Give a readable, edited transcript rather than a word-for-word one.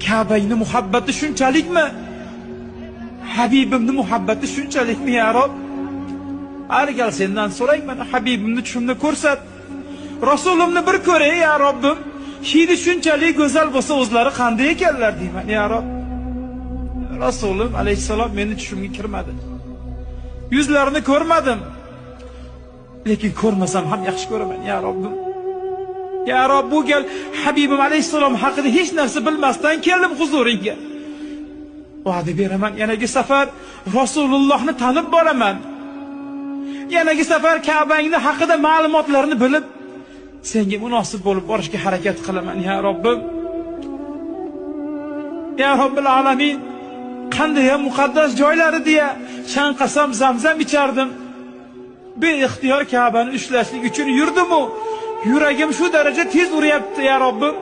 Ka'bangni muhabbati shunchalikmi? Habibimni muhabbati shunchalikmi ya Rob? Har gal sendan so'rayman, Habibimni tushimda ko'rsat. Rasulimni bir ko'ray ya Robbim. Hidi shunchalik go'zal bo'lsa o'zlari qanday ekanlar deyman ya Rob. Rasulim alayhissalom meni tushimga kirmadi. Yuzlarini ko'rmadim. Lekin ko'rmasam ham yaxshi ko'raman ya Robbim. Ya Rob, bu gal Habibim alayhissalom haqida hech narsa bilmasdan keldim huzuringga. Va'da beraman, yanagi safar Rasulullohni tanib boraman. Yanagi safar Ka'bangni haqida ma'lumotlarni bilib, senga munosib bo'lib borishga harakat qilaman ya Robbim. Ya Robbil alamin, qanday ham muqaddas joylari deya chanqasam zamzam ichardim. Beixtiyor Ka'bani ushlashlik uchun yurdim-u, yuragim shu daraja tez uryapti ya Robbim.